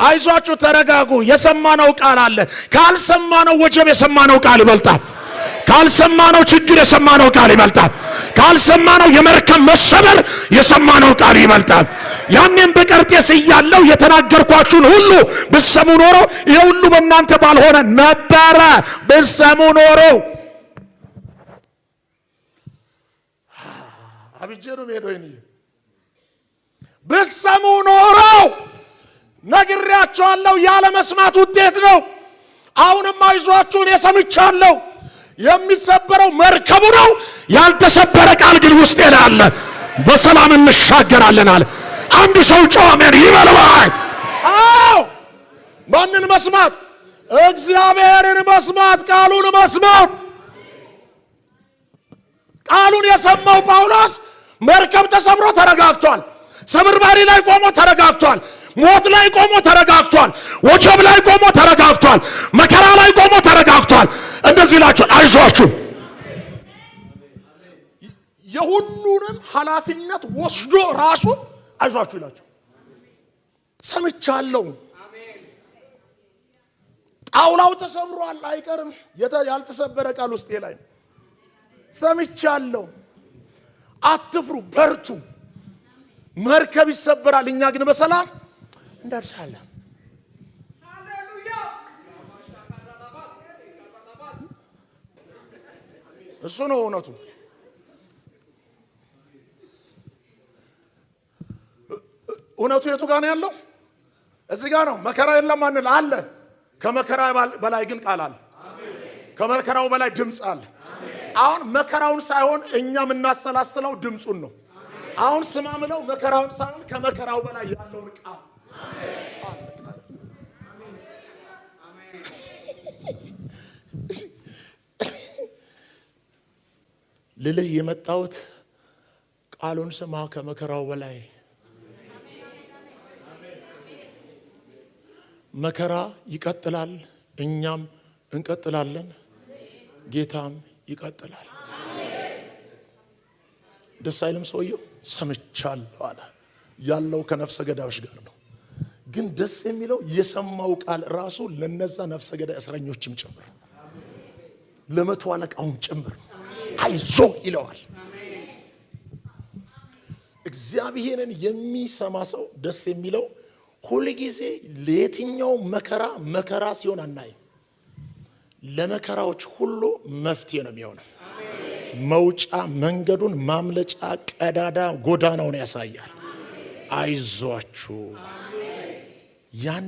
አይዟችሁ፣ ተረጋጉ። የሰማነው ቃል አለ። ካልሰማነው ወጀብ የሰማነው ቃል ይበልጣል። ካልሰማነው ችግር የሰማነው ቃል ይበልጣል። ካልሰማነው የመርከብ መሰበር የሰማነው ቃል ይበልጣል። ያኔም በቀርጤስ እያለሁ የተናገርኳችሁን ሁሉ ብትሰሙ ኖሮ ይሄ ሁሉ በእናንተ ባልሆነ ነበረ። ብትሰሙ ኖሮ አብጄ ነው ሄዶ ብትሰሙ ኖሮ ነግሬያቸዋለሁ። ያለ መስማት ውጤት ነው። አሁንም አይዟችሁ እኔ ሰምቻለሁ። የሚሰበረው መርከቡ ነው። ያልተሰበረ ቃል ግን ውስጤ ላይ አለ። በሰላም እንሻገራለን አለ። አንድ ሰው ጮህ አሜን ይበልባል። አዎ ማንን መስማት? እግዚአብሔርን መስማት፣ ቃሉን መስማት። ቃሉን የሰማው ጳውሎስ መርከብ ተሰብሮ ተረጋግቷል። ስብርባሪ ላይ ቆሞ ተረጋግቷል። ሞት ላይ ቆሞ ተረጋግቷል። ወጀብ ላይ ቆሞ ተረጋግቷል። መከራ ላይ ቆሞ ተረጋግቷል። እንደዚህ ይላችኋል፣ አይዟችሁ። የሁሉንም ኃላፊነት ወስዶ ራሱ አይዟችሁ ይላቸው። ሰምቻለሁ። ጣውላው ተሰብሯል አይቀርም። ያልተሰበረ ቃል ውስጤ ላይ ሰምቻለሁ። አትፍሩ፣ በርቱ። መርከብ ይሰበራል፣ እኛ ግን በሰላም እንደርሳለን። እሱ ነው እውነቱ። እውነቱ የቱ ጋር ነው ያለው? እዚህ ጋር ነው። መከራ የለም አንል አለ። ከመከራ በላይ ግን ቃል አለ። ከመከራው በላይ ድምፅ አለ። አሁን መከራውን ሳይሆን እኛ የምናሰላስለው ድምፁን ነው። አሁን ስማ ምለው መከራውን ሳይሆን ከመከራው በላይ ያለውን ቃል ልልህ የመጣሁት ቃሉን ስማ። ከመከራው በላይ መከራ ይቀጥላል፣ እኛም እንቀጥላለን፣ ጌታም ይቀጥላል። ደስ አይልም? ሰውየው ሰምቻለሁ አለ። ያለው ከነፍሰ ገዳዮች ጋር ነው። ግን ደስ የሚለው የሰማው ቃል ራሱ ለነዛ ነፍሰ ገዳይ እስረኞችም ጭምር ለመቶ አለቃውም ጭምር አይዞ ይለዋል። እግዚአብሔርን የሚሰማ ሰው ደስ የሚለው ሁልጊዜ ለየትኛው መከራ መከራ ሲሆን አናይም። ለመከራዎች ሁሉ መፍትሄ ነው የሚሆነው። መውጫ መንገዱን፣ ማምለጫ ቀዳዳ ጎዳናውን ያሳያል። አይዟችሁ ያን